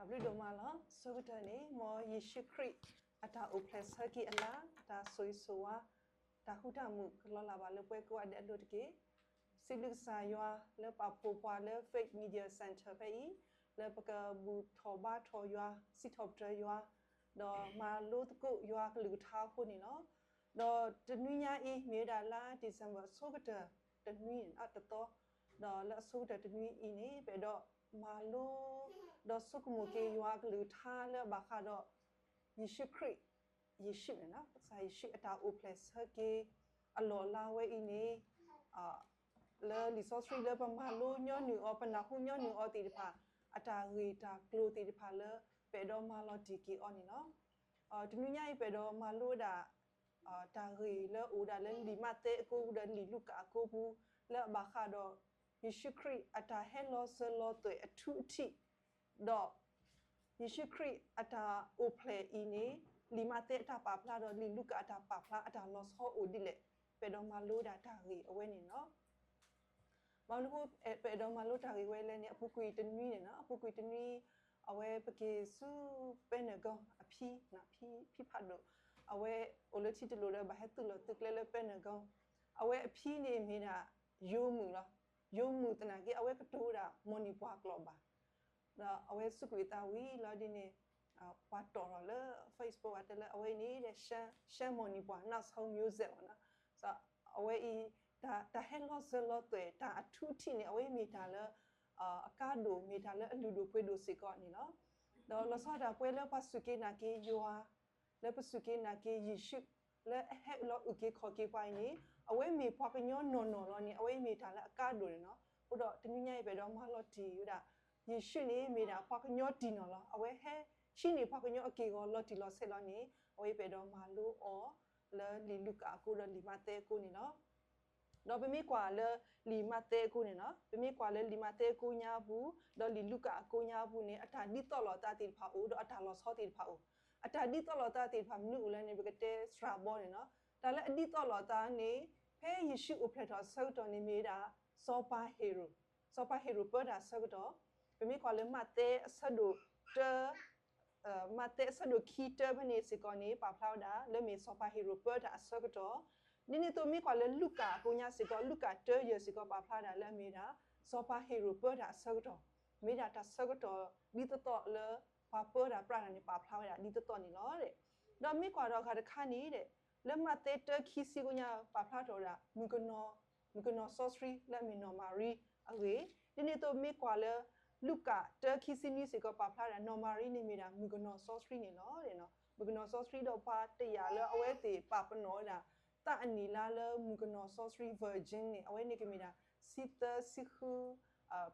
အဘျုးဒိၣ်မးလီၤ. အဆိကတၢၢ်န့ၣ် မ်ယ့ၣ်ၡူးခရံာ်အတၢ်အိၣ်ဖျဲၣ်ဆၢက့ၤအလါ, တၢ်ဆိၣ်ဂ့ၤဆိၣ်ဝါ, တၢ်ဃူတၢ်မုာ်ကလီၤလးဘၣ်လၢပှၤကိးဂၤဒဲးအလိၤတက့ၢ်. စံးဘျုးကစၢ်ယွၤလၢပာ်ဖှိၣ်ပှၤလၢ Faith Media Center ဖဲအံၤ, လၢပကဘူၣ်ထီၣ်ဘါထီၣ်ယွၤ, စံးထီၣ်ပတြၢၤယွၤ, ဒီးမၤလိသကိးယွၤအကလုၢ်ကထါအဃိန့ၣ်လီၤ. ဒီးတနွံညါအံၤ မ့ၢ်ဝဲဒၣ်လါ December အဆိကတၢၢ်တနွံတသီ, ဒီးလၢအဆိကတၢၢ်တနွံအံၤန့ၣ် ပအဲၣ်ဒိးမၤလိ ဒီးဆိကမိၣ်က့ၤယွၤအကလုၢ်ကထါလၢအဘၣ်ဃးဒီး ယ့ၣ်ၡူးခရံာ်, ယ့ၣ်ၡူးန့ၣ်လီၤ. ကစၢ်ယ့ၣ်ၡူးအတၢ်အိၣ်ဖျဲၣ်ဆၢက့ၤအလီၢ်အလၤဝဲအံၤန့ၣ် လၢလံာ်စီဆှံလၢပမၤလိညီနုၢ်အီၤ, ပနၢ်ဟူညီနုၢ်အီၤသ့ၣ်တဖၣ်, အတၢ်ဂ့ၢ်တၢ်ကျိၤသ့ၣ်တဖၣ်လၢ ပအဲၣ်ဒိးမၤလီၤတံၢ်က့ၤအီၤန့ၣ်လီၤ. တနွံညါအံၤ ပအဲၣ်ဒိးမၤလိဝဲဒၣ် တၢ်ဂ့ၢ်လၢအအိၣ်ဒၣ်လၢလံာ်မးသဲအကိပူၤ ဒီးလံာ်လူၤကၣ်အကိပူၤ လၢအဘၣ်ဃးဒီး ယ့ၣ်ၡူးခရံာ်အတၢ်ဟဲလီၤစၢၤလီၤသွဲၣ်အထူအထံး, ဒီးယ့ၣ်ၡူးခရံာ်အတၢ်အိၣ်ဖျဲၣ်အံၤန့ၣ် လံာ်မးသဲအတၢ်ပာ်ဖျါဒီးလံာ်လူၤကၣ်အတၢ်ပာ်ဖျါအတၢ်လီၤဆီအိၣ်ဒ်လဲၣ်, ပအဲၣ်ဒိးမၤလိဒၣ်တၢ်ဂ့ၢ်အဝဲန့ၣ်လီၤ. ဘၣ်မနုၤအဃိ ပအဲၣ်ဒိးမၤလိတၢ်ဂ့ၢ်ဝဲလဲၣ်န့ၣ် အပူၤကွံာ်တနွံန့ၣ်လီၤ, အပူၤကွံာ်တနွံ အဝဲပက့ၤဆူပဲနဂီ အဖံ, ဖံဖးဒိၣ်, အဝဲအိၣ်လၢထံတလိၤဒီးဘၣ်ဟဲသုးလီၢ်သုးကျဲလၢပဲနဂီ, အဝဲအဖံန့ၣ်မ့ၢ်ဒၣ် ယိၤမုၣ်လီၤ. ယိၤမုၣ်သနာ်က့ အဝဲကတိၤဝဲဒၣ်မီၢ်နံၣ်ပှၢ်ကျိာ်ဘၣ် ဒီးအဝဲစူးကွံာ်သးဝံၤလီၤဒ်န့ၣ် ပှၤတီၣ်ထီၣ်လၢ Facebook အတဲလၢအဝဲအံၤန့ၣ် ရှမ်းမီၢ်နံၣ်ပှၢ် နောက်ဆုံးမျိုးဆက် ပေါ့နော်. အဝဲအံၤ တၢ်ဟဲလီၤစၢၤလီၤသွဲၣ် တၢ်အထူအထံးန့ၣ် အဝဲအံၤမ့ၢ်တၢ်လၢ အကါဒိၣ် မ့ၢ်တၢ်လၢအလုၢ်ဒိၣ်ပှ့ၤဒိၣ်စ့ၢ်ကီးန့ၣ်လီၤ. ဒီးလီၤဆီဒၣ်တၢ်ပဝဲလၢပှၤစူၢ်က့ၤနာ်က့ၤယွၤ လၢပစူၢ်က့ၤနာ်က့ၤယ့ၣ်ၡူး လၢအဟဲလီၤအုၣ်က့ၤခီၣ်က့ၤပှၤအံၤန့ၣ် အဝဲမ့ၢ်ပှၤကညီနီၢ်နီၢ်လီၤန့ၣ် အဝဲအံၤမ့ၢ်တၢ်လၢအကါဒိၣ်န့ၣ်လီၤ. အဃိဒီးတနွံညါအံၤ ပအဲၣ်ဒိးမၤလီၤတံၢ်ဝဲဒၣ် ယ့ၣ်ၡူးန့ၣ်မ့ၢ်ဒၣ်ပှၤကညီတံၢ်နီၢ်လီၤ. အဝဲဟဲဟံးန့ၢ်ပှၤကညီအက့ၢ်အဂီၤလီၤတံၢ်လီၤဆဲးလီၤန့ၣ် အဝဲအံၤပအဲၣ်ဒိးမၤလိအီၤလၢလံာ်လူၤကၣ်အကိဒီးလံာ်မးသဲအကိန့ၣ်လီၤ. ဒီးပမ့ၢ်ကွၢ်လၢလံာ်မးသဲအကိန့ၣ်လီၤ, ပမ့ၢ်ကွၢ်လၢလံာ်မးသဲအကိညါပူၤ ဒီးလံာ်လူၤကၣ်အကိညါပူၤန့ၣ် အတၢ်ဒ်သိးလိာ်သးသ့ၣ်တဖၣ်အိၣ် ဒီးအတၢ်လီၤဆီသ့ၣ်တဖၣ်အိၣ်. အတၢ်ဒ်သိးလိာ်သးသ့ၣ်တဖၣ်မနုၤအိၣ်လဲၣ်န့ၣ် ပကတဲစှၤဘီန့ၣ်လီၤ. တၢ်လၢအဒ်သိးလိာ်သးန့ၣ် ဖဲယ့ၣ်ၡူးအိၣ်ဖျဲၣ်ထီၣ်အဆၢကတီၢ်န့ၣ်မ့ၢ်ဝဲဒၣ် စီၤပၤဟ့ရိၣ်, စီၤပၤဟ့ရိၣ်ပၢတၢ်အဆၢကတီၢ်, ပမ့ၢ်ကွၢ်လၢမးသဲအဆၢဒိၣ်တၢ မးသဲအဆၢဒိၣ်ခံတၢဖဲန့ၣ်စ့ၢ်ကီးန့ၣ် ပာ်ဖျါဝဲဒၣ်လၢမ့ၢ်စီၤပၤဟ့ရိၣ်ပၢတၢ်အဆၢကတီၢ်, ဒ်န့ၣ်အသိးမ့ၢ်ကွၢ်လၢလူၤကၣ်အကိညါစ့ၢ်ကီး လူၤကၣ်တၢယဲၢ်စ့ၢ်ကီးပာ်ဖျါဒၣ်လၢအမ့ၢ်ဒၣ် စီၤပၤဟ့ရိၣ်ပၢတၢ်အဆၢကတီၢ်, မ့ၢ်ဒၣ်တၢ်ဆၢကတီၢ်ဒ်သိးသိးလၢ ပှၤပၢတၢ်ပြးတၢ်န့ၣ် ပာ်ဖျါဝဲဒၣ်ဒ်သိးသိးန့ၣ်လီၤ. ဒီးမ့ၢ်ကွၢ်ဒီးအဂၤတခါန့ၣ်ဒီး လၢမးသဲတၢခံဆံကိညါ ပာ်ဖျါထီၣ်ဝဲဒၣ် မုၣ်ကနီၤစီဆှံလၢအမ့ၢ်နီၢ်မၤရံအဂ့ၢ်, ဒ်န့ၣ်အသိးမ့ၢ်ကွၢ်လၢ လူၤကၣ်တၢခံဆံနွံစ့ၢ်ကီးပာ်ဖျါဒၣ် နီၢ်မၤရံန့ၣ်မ့ၢ်ဒၣ်မုၣ်ကနီၤစီဆှံန့ၣ်လီၤ. မုၣ်ကနီၤစီဆှံဒီးပှၤတယာ်လၢအဝဲသ့ၣ်ပာ်ပနီၣ်ဝဲဒၣ် သးအနံၣ်လါလၢမုၣ်ကနီၤစီဆှံ virgin န့ၣ် အဝဲန့ၣ်ကမ့ၢ်ဒၣ် ဆံသၢဆံဃု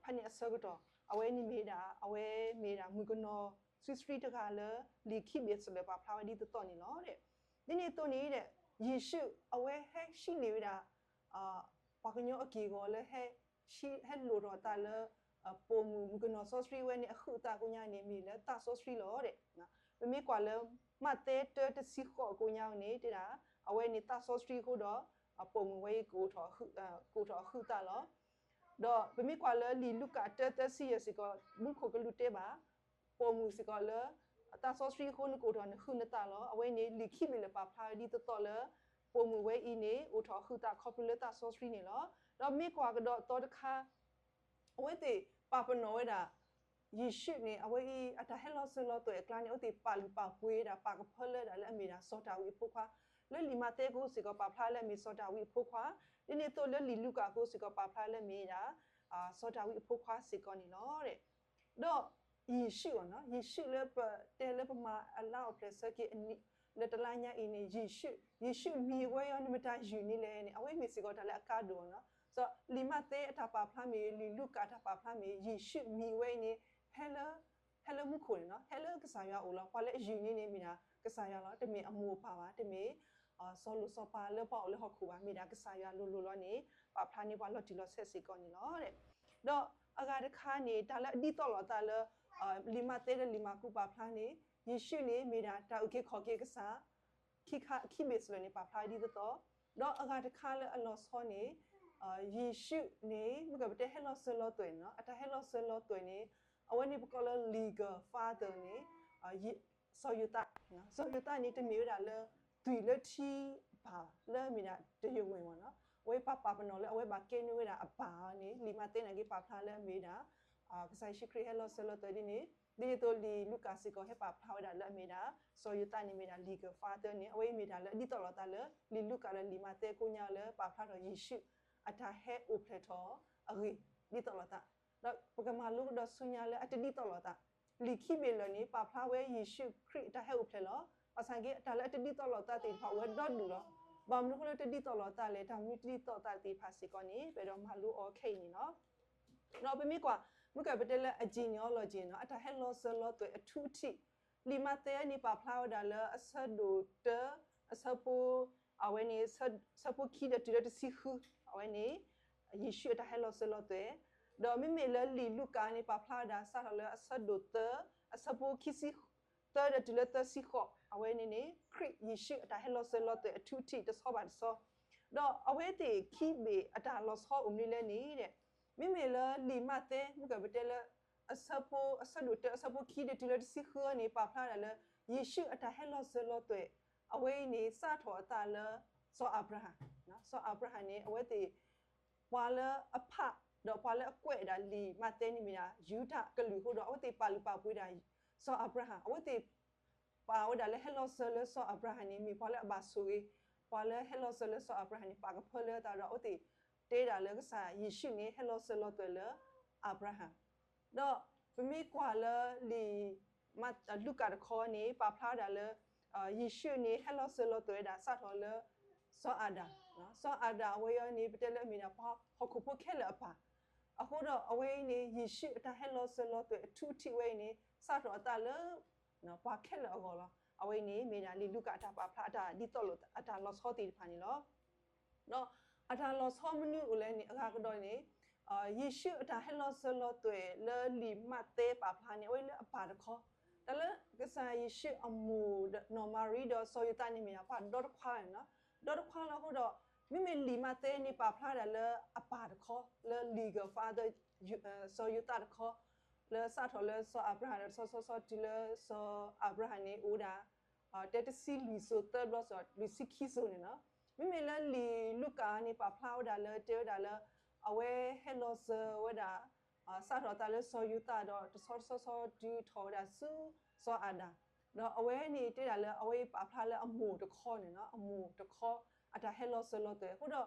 ဖဲန့ၣ်အဆၢကတီၢ် အဝဲန့ၣ်မ့ၢ်ဒၣ် အဝဲမ့ၢ်ဒၣ်မုၣ်ကနီၤစီဆှံတဂၤလၢ လံာ်ခံဘ့ၣ်စၢၣ်လၢပာ်ဖျါဝဲဒ်သိးသိးန့ၣ်လီၤ. ဒ်န့ၣ်အသိးန့ၣ်ဒီး ယ့ၣ်ၡူးအဝဲဟဲဟံးန့ၢ်ဝဲဒၣ် ပှၤကညီအက့ၢ်အဂီၤလၢ ဟဲလိၣ်ထီၣ်အသးလၢ ပိာ်မုၣ်မုၣ်ကနီၤစီဆှံဝဲန့ၣ် အဟုးအသးကိညါန့ၣ် မ့ၢ်လၢသးစီဆှံလီၤ. ပမ့ၢ်ကွၢ်လၢ မးသဲတၢတဆံဃိးအကိညါန့ၣ် တဲဒၣ် အဝဲန့ၣ်သးစီဆှံအဃိဒီး ပိာ်မုၣ်ဝဲအံၤ ကအိၣ်ထီၣ်ဟုးသးလီၤ. ဒီးပမ့ၢ်ကွၢ်လၢလံာ်လူၤကၣ်တၢသၢဆံယဲၢ်စ့ၢ်ကီး မူခိၣ်ကလူးတဲဘၣ် ပိာ်မုၣ်စ့ၢ်ကီးလၢ သးစီဆှံအဃိ နကအိၣ်ထီၣ်နဟုးနသးလီၤ. အဝဲန့ၣ်လံာ်ခံဘ့ၣ်လၢပာ်ဖျါဝဲဒ်သိးသိးလၢ ပိာ်မုၣ်ဝဲအံၤန့ၣ် အိၣ်ထီၣ်ဟုးသးခီဖျိလၢသးစီဆှံန့ၣ်လီၤ. ဒီးမ့ၢ်ကွၢ်ကဒီးအသီတခါ အဝဲသ့ၣ်ပာ်ပနီၣ်ဝဲဒၣ် ယ့ၣ်ၡူးန့ၣ် အဝဲအံၤ အတၢ်ဟဲလီၤစၢၤလီၤသွဲၣ်အကျါန့ၣ် အဝဲသ့ၣ်ပာ်လုၢ်ပာ်ပှ့ၤဝဲဒၣ် ပာ်ကဖၢလၢဒၣ်လၢအမ့ၢ်ဒၣ်စီၤဒၤဝံးအဖိခွါ, လၢလံာ်မးသဲအကိစ့ၢ်ကီးပာ်ဖျါလၢအမ့ၢ်စီၤဒၤဝံးအဖိခွါ, ဒ်န့ၣ်အသိးလၢလံာ်လူၤကၣ်အကိစ့ၢ်ကီးပာ်ဖျါလၢအမ့ၢ်ဒၣ် စီၤဒၤဝံးအဖိခွါစ့ၢ်ကီးန့ၣ်လီၤ. ဒီးယ့ၣ်ၡူးအီၤ, ယ့ၣ်ၡူးလၢပတဲလၢပမၤအလါအိၣ်ဖျဲၣ်ဆၢက့ၤ လၢတလါညါအံၤန့ၣ် ယ့ၣ်ၡူး, ယ့ၣ်ၡူးမံၤဝဲအံၤ နမ့ၢ်တၢ်ယုၢ်န့ၣ်လဲၣ်န့ၣ် အဝဲမ့ၢ်စ့ၢ်ကီးတၢ်လၢအကါဒိၣ်အီၤ. လံာ်မးသဲအတၢ်ပာ်ဖျါမ့ၢ်ဂ့ၤ, လံာ်လူၤကၣ်အတၢ်ပာ်ဖျါမ့ၢ်ဂ့ၤ, ယ့ၣ်ၡူးမံၤဝဲအံၤန့ၣ် ဟဲလၢ ဟဲလၢမူခိၣ်န့ၣ်လီၤ, ဟဲလၢကစၢ်ယွၤအအိၣ်လီၤ. ပှၤလၢအယုၢ်န့ၣ်န့ၣ် မ့ၢ်ဒၣ်ကစၢ်ယွၤလီၤ. တမ့ၢ်အမိၢ်အပၢ်ဘၣ်, တမ့ၢ် စီၤလိၤစီၤပၤလၢပှၤအိၣ်လၢဟီၣ်ခိၣ်ဘၣ်, မ့ၢ်ဒၣ်ကစၢ်ယွၤလိၤလိၤလီၤန့ၣ် ပာ်ဖျါန့ၢ်ပှၤလီၤတံၢ်လီၤဆဲးစ့ၢ်ကီးန့ၣ်လီၤ. ဒီးအဂၤတခါန့ၣ် တၢ်လၢအဒ်သိးလိာ်သးလၢ လံာ်မးသဲဒီးလံာ်မၢ်ကူးပာ်ဖျါန့ၣ် ယ့ၣ်ၡူးန့ၣ် မ့ၢ်ဒၣ်တၢ်အုၣ်က့ၤခီၣ်က့ၤကစၢ် ခံဘ့ၣ်စၢၣ်လၢာ်န့ၣ် ပာ်ဖျါဒ်သိးသိး, ဒီးအဂၤတခါလၢအလီၤဆီန့ၣ် ယ့ၣ်ၡူးန့ၣ် မ့ၢ်ကပတဲဟဲလီၤစၢၤလီၤသွဲၣ်န့ၣ်လီၤ. အတၢ်ဟဲလီၤစၢၤလီၤသွဲၣ်န့ၣ် အဝဲန့ၣ်ပကိးလၢ legal father န့ၣ် စီၤယိၤသး, စီၤယိၤသးန့ၣ် တမ့ၢ်ဝဲဒၣ်လၢ သွံၣ်လၢထံအပၢ်လၢအမ့ၢ်ဒၣ်တယိာ်ဝဲမ့ၢ်နီၤ. အဝဲပာ်ပာ်ပနီၣ်လၢအဝဲဘၣ်ကဲန့ၢ်ဝဲဒၣ်အပၢ်န့ၣ် လံာ်မးသဲနာ်က့ပာ်ဖျါလၢအမ့ၢ်ဒၣ် ကစၢ်ယ့ၣ်ၡူးခရံာ်ဟဲလီၤစၢၤလီၤသွဲၣ်ဒ်န့ၣ် ဒ်သိးလံာ်လူၤကၣ်စ့ၢ်ကီးဟဲပာ်ဖျါဝဲဒၣ်လၢအမ့ၢ်ဒၣ် စီၤယိၤသးန့ၣ်မ့ၢ်ဒၣ် legal father န့ၣ် အဝဲအံၤမ့ၢ်တၢ်လၢအဒ်သိးလိာ်သးလၢ လံာ်လူၤကၣ်ဒီးလံာ်မးသဲကိးညါလၢပာ်ဖျါထီၣ်ယ့ၣ်ၡူးအတၢ်ဟဲအိၣ်ဖျဲၣ်ထီၣ်အဂ့ၢ် ဒ်သိးလိာ်သး ဒီးပကမၤလိကဒီးဆူညါလၢအတဒ်သိးလိာ်သး, လံာ်ခံဘ့ၣ်လၢာ်န့ၣ် ပာ်ဖျါဝဲယ့ၣ်ၡူးခရံာ်အတၢ်ဟဲအိၣ်ဖျဲၣ်လီၤ. ဘၣ်ဆၣ်က့ အတၢ်လၢအတဒ်သိးလိာ်သးသ့ၣ်တဖၣ်အိၣ်ဝဲဒီဒူၣ်လီၤ. ဘၣ်မနုၤအဃိလၢတဒ်သိးလိာ်သးလဲၣ်, တၢ်မနုၤတဒ်သိးသးသ့ၣ်တဖၣ်စ့ၢ်ကီးန့ၣ် ပအဲၣ်ဒိးမၤလိအီၤခဲအံၤန့ၣ်လီၤ. ဒီးပမ့ၢ်ကွၢ် မ့ၢ်ကပတဲလၢအ genealogy န့ၣ် အတၢ်ဟဲလီၤစၢၤလီၤသွဲၣ်အထူအထံး, လံာ်မးသဲန့ၣ် ပာ်ဖျါဝဲဒၣ်လၢအဆၢဒိၣ်တၢ အဆၢဖိ အဝဲန့ၣ် ဆၢဖိခံဒီးတုၤလၢတဆံဃု, အဝဲန့ၣ် ယ့ၣ်ၡူးအတၢ်ဟဲလီၤစၢၤလီၤသွဲၣ်, ဒီးမ့မ့ၢ်လၢလံာ်လူၤကၣ်န့ၣ် ပာ်ဖျါဝဲဒၣ်စးထီၣ်လၢအဆၢဒိၣ်သၢ, အဆၢဖိခံဆံသၢဒီးတုၤလၢသၢဆံဃိး, အဝဲန့ၣ်န့ၣ် ခရံာ်ယ့ၣ်ၡူးအတၢ်ဟဲလီၤစၢၤလီၤသွဲၣ်အထူအထံးတဆီဘၣ်တဆီ, ဒီးအဝဲသ့ၣ်ခံဘ့ၣ်အတၢ်လီၤဆီအိၣ်မနုၤလဲၣ်န့ၣ်ဒီး မ့မ့ၢ်လၢလံာ်မးသဲ မ့ၢ်ကပတဲလၢ အဆၢဖိ အဆၢဒိၣ်တၢ အဆၢဖိခံဒီးတုၤလၢတဆံဃုန့ၣ် ပာ်ဖျါဝဲဒၣ်လၢ ယ့ၣ်ၡူးအတၢ်ဟဲလီၤစၢၤလီၤသွဲၣ်, အဝဲအံၤန့ၣ် စးထီၣ်အသးလၢ စီၤအၤဘြၤဟၣ်, စီၤအၤဘြၤဟၣ်န့ၣ် အဝဲသ့ၣ် ပှၤလၢအဖး ဒီးပှၤလၢအကွဲးဒၣ်လံာ်မးသဲန့ၣ်မ့ၢ်ဒၣ် ယူဒၤကလုာ်အဃိဒီး အဝဲသ့ၣ်ပာ်လုၢ်ပာ်ပှ့ၤဒၣ် စီၤအၤဘြၤဟၣ်, အဝဲသ့ၣ် ပာ်ဝဲဒၣ်လၢဟဲလီၤစၢၤလၢစီၤအၤဘြၤဟၣ်န့ၣ် မ့ၢ်ပှၤလၢအဘၣ်ဆိၣ်ဂ့ၤ, ပှၤလၢဟဲလီၤစၢၤလၢစီၤအၤဘြၤဟၣ်န့ၣ် ပာ်ကဖၢလၢအသးဒီး အဝဲသ့ၣ်တဲဒၣ်လၢကစၢ်ယ့ၣ်ၡူးန့ၣ် ဟဲလီၤစၢၤလီၤသွဲၣ်လၢအၤဘြၤဟၣ်, ဒီးပမ့ၢ်ကွၢ်လၢလံာ် လူၤကၣ်တခီန့ၣ် ပာ်ဖျါဝဲဒၣ်လၢ ယ့ၣ်ၡူးန့ၣ် ဟဲလီၤစၢၤလီၤသွဲၣ်ဝဲဒၣ်စးထီၣ်လၢ စီၤအၤဒၣ်, စီၤအၤဒၣ်အဝဲအံၤန့ၣ် ပတဲလၢအမ့ၢ်ဒၣ်ပှၤဟီၣ်ခိၣ်ဖိခဲလၢာ်အပၢ်, အဃိဒီးအဝဲအံၤန့ၣ် ယ့ၣ်ၡူးအတၢ်ဟဲလီၤစၢၤလီၤသွဲၣ်အထူအထံးဝဲအံၤန့ၣ် စးထီၣ်အသးလၢ ပှၤခဲလၢာ်အဂီၢ်လီၤ. အဝဲအံၤန့ၣ် မ့ၢ်ဒၣ်လံာ်လူၤကၣ်အတၢ်ပာ်ဖျါအတၢ်ဒ်သိးလိာ်အတၢ်လီၤဆီသ့ၣ်တဖၣ်န့ၣ်လီၤ. ဒီးအတၢ်လီၤဆီမနုၤအိၣ်လဲၣ်န့ၣ် အဂၤကဒီးန့ၣ် ယ့ၣ်ၡူးအတၢ်ဟဲလီၤစၢၤလီၤသွဲၣ်လၢလံာ်မးသဲပာ်ဖျါန့ၣ် အဝဲလၢအပၢ်တခီ, တၢ်လၢကစၢ်ယ့ၣ်ၡူးအမိၢ်နီၢ်မၤရံဒီးစီၤယိၤသးန့ၣ်မ့ၢ်ဒၣ်ပှၤဒီတခွါန့ၣ်လီၤ. ဒီတခွါလီၤအဃိဒီး မ့မ့ၢ်လံာ်မးသဲန့ၣ် ပာ်ဖျါဒၣ်လၢအပၢ်တခီ လၢ legal father စီၤယိၤသးတခီ လၢစးထီၣ်လၢစီၤအၤဘြၤဟၣ်ဒီးတဆီဆီဆီတုၤလၢစီၤအၤဘြၤဟၣ်န့ၣ် အိၣ်ဝဲဒၣ် တဲတဆံလွံၢ်စိၤသၢဘျီ လွံၢ်ဆံခံစိၤန့ၣ်လီၤ. မ့မ့ၢ်လၢလံာ်လူၤကၣ်န့ၣ် ပာ်ဖျါဝဲဒၣ်လၢ တဲဝဲဒၣ်လၢ အဝဲဟဲလီၤစၢၤဝဲဒၣ် စးထီၣ်အသးလၢစီၤယိၤသးဒီးတဆီဆီဆီတုၤထီၣ်ဝဲဒၣ်ဆူစီၤအၤဒၣ်, ဒီးအဝဲန့ၣ်တဲဒၣ်လၢအဝဲပာ်ဖျါလၢအမိၢ်တခီန့ၣ်လီၤ. အမိၢ်တခီ အတၢ်ဟဲလီၤစၢၤလီၤသွဲၣ်အဃိဒီး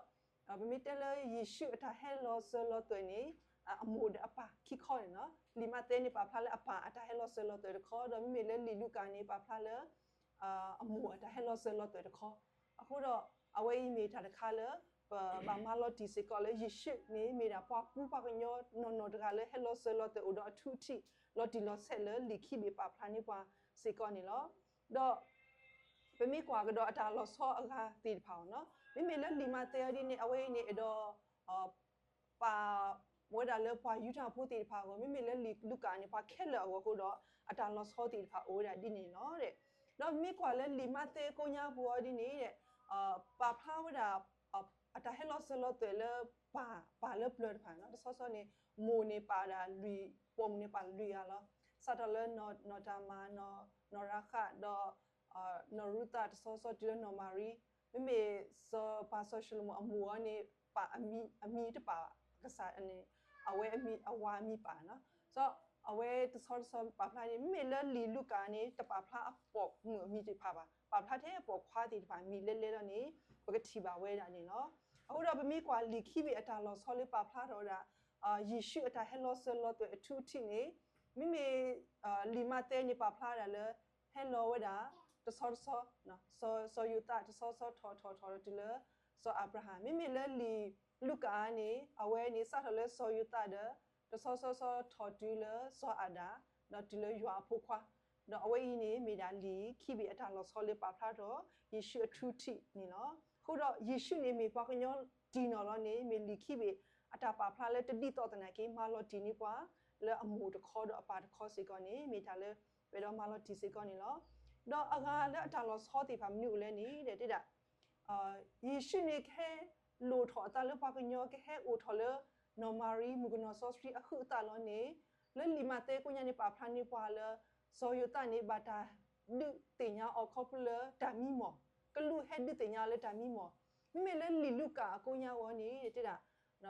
ပမ့ၢ်တဲလၢယ့ၣ်ၡူးအတၢ်ဟဲလီၤစၢၤလီၤသွဲၣ်န့ၣ် အမိၢ်ဒီးအပၢ်ခံခီန့ၣ်လီၤ. လံာ်မးသဲန့ၣ် ပာ်ဖျါလၢအပၢ်အတၢ်ဟဲလီၤစၢၤလီၤသွဲၣ်တခီ, ဒီးမ့မ့ၢ်လၢလံာ်လူၤကၣ်န့ၣ် ပာ်ဖျါလၢ အမိၢ်အတၢ်ဟဲလီၤစၢၤလီၤသွဲၣ်တခီ, အဃိဒီး အဝဲအံၤမ့ၢ်တၢ်တခါလၢ ပဘၣ်မၤလီၤတံၢ်စ့ၢ်ကီးလၢယ့ၣ်ၡူးန့ၣ် မ့ၢ်ဒၣ်ပှၤကူပှၤကညီနီၢ်နီၢ်တဂၤလၢဟဲလီၤစၢၤလီၤသွဲၣ်အိၣ်ဒီးအထူအထံး လီၤတံၢ်လီၤဆဲးလၢလံာ်ခံဘ့ၣ်ပာ်ဖျါန့ၢ်ပှၤစ့ၢ်ကီးန့ၣ်လီၤ. ဒီး ပမ့ၢ်ကွၢ်ကဒီးအတၢ်လီၤဆီအဂၤသ့ၣ်တဖၣ်အဂီၢ်န့ၣ်, မ့မ့ၢ်လၢလံာ်မးသဲအံၤဒ်န့ၣ် အဝဲအံၤန့ၣ် အဲၣ်ဒိး ပာ်ဝဲဒၣ်လၢပှၤယူဒၤဖိသ့ၣ်တဖၣ်အဂီၢ်, မ့မ့ၢ်လၢလံာ်လူၤကၣ်န့ၣ် ပှၤခဲလၢာ်အဂီၢ်အဃိဒီး အတၢ်လီၤဆီသ့ၣ်တဖၣ်အိၣ်ဝဲဒၣ်ဒ်န့ၣ်လီၤ. ဒီးမ့ၢ်ကွၢ်လၢလံာ်မးသဲကိးညါပူၤအီၤဒ်န့ၣ် ပာ်ဖျါဝဲဒၣ် အတၢ်ဟဲလီၤစၢၤလီၤသွဲၣ်လၢပၢ် ပၢ်လၢပျၢၤတဖၣ်န့ၣ်လီၤ. တဆီဆီန့ၣ် မိၢ်န့ၣ်ပာ်ဒၣ်လွံၢ်, ပိာ်မုၣ်န့ၣ်ပာ်လွံၢ်ဂၤလီၤ. စးထီၣ်လၢနီၢ်တၤမၤ, နီၢ်ရၤဃး ဒီး နီၢ်ရူၤသး တဆီဆီတုၤလၢနီၢ်မၤရံ, မ့မ့ၢ်စီၤပၤစီၤၡလိၤမိၣ်အမိၢ်အီၤန့ၣ် ပာ်အမံၤတပာ်ဘၣ်, ကစၢ်န့ၣ် အဝဲအမံၤအဝၤအမံၤပာ်န့ၣ်လီၤ. အဝဲတဆီတဆီပာ်ဖျါန့ၣ် မ့မ့ၢ်လၢလံာ်လူၤကၣ်န့ၣ် တပာ်ဖျါအပိာ်မုၣ်အမံၤတဖၣ်ဘၣ်, ပာ်ဖျါထဲပိာ်ခွါသ့ၣ်တဖၣ်အမံၤလဲလဲလီၤန့ၣ် ပကထံၣ်ဘၣ်ဝဲဒၣ်န့ၣ်လီၤ. အဃိဒီးပမ့ၢ်ကွၢ်လံာ်ခံဘ့ၣ်အတၢ်လီၤဆီလၢပာ်ဖျါထီၣ်ဝဲဒၣ် ယ့ၣ်ၡူးအတၢ်ဟဲလီၤစၢၤလီၤသွဲၣ်အထူအထံးန့ၣ် မ့မ့ၢ် လံာ်မးသဲန့ၣ်ပာ်ဖျါဝဲဒၣ်လၢ ဟဲလီၤဝဲဒၣ် တဆီတဆီ စီၤယိၤသး တဆီဆီထီၣ်ထီၣ်ထီၣ်တုၤလၢ စီၤအၤဘြၤဟၣ်, မ့မ့ၢ်လၢလံာ်လူၤကၣ်န့ၣ် အဝဲန့ၣ်စးထီၣ်လၢစီၤယိၤသးဒီး တဆီဆီဆီထီၣ်တုၤလၢစီၤအၤဒၣ် ဒီးတုၤလၢယွၤအဖိခွါ, ဒီးအဝဲအံၤန့ၣ်မ့ၢ်ဒၣ်လံာ်ခံဘ့ၣ်အတၢ်လီၤဆီလၢပာ်ဖျါထီၣ် ယ့ၣ်ၡူးအထူအထံးန့ၣ်လီၤ. အဃိဒီးယ့ၣ်ၡူးန့ၣ်မ့ၢ်ပှၤကညီတံၢ်နီၢ်လီၤန့ၣ် မ့ၢ်လံာ်ခံဘ့ၣ်အတၢ်ပာ်ဖျါလၢတဒ်သိးသနာ်က့ မၤလီၤတံၢ်န့ၢ်ပှၤ လၢအမိၢ်တခီဒီးအပၢ်တခီစ့ၢ်ကီးန့ၣ် မ့ၢ်တၢ်လၢ ပအဲၣ်ဒိးမၤလီၤတံၢ်စ့ၢ်ကီးန့ၣ်လီၤ. ဒီးအဂၤလၢအတၢ်လီၤဆီသ့ၣ်တဖၣ်မနုၤအိၣ်လဲၣ်န့ၣ် တဲဒၣ် ယ့ၣ်ၡူးန့ၣ်ကဟဲလိၣ်ထီၣ်အသးလၢပှၤကညီ ကဟဲအိၣ်ထီၣ်လၢ နီၢ်မၤရံမုၣ်ကနီၤစီဆှံအဟုးအသးလီၤန့ၣ် လၢလံာ်မးသဲကိညါန့ၣ် ပာ်ဖျါန့ၢ်ပှၤလၢ စီၤယိၤသးန့ၣ် ဘၣ်တၢ်ဒုးသ့ၣ်ညါအီၤခီဖျိလၢတၢ်မံမီၢ်, ကလူးဟဲဒုးသ့ၣ်ညါအီၤလၢတၢ်မံမီၢ်. မ့မ့ၢ်လၢလံာ်လူၤကၣ်အကိညါအဂီၢ်န့ၣ် တဲဒၣ်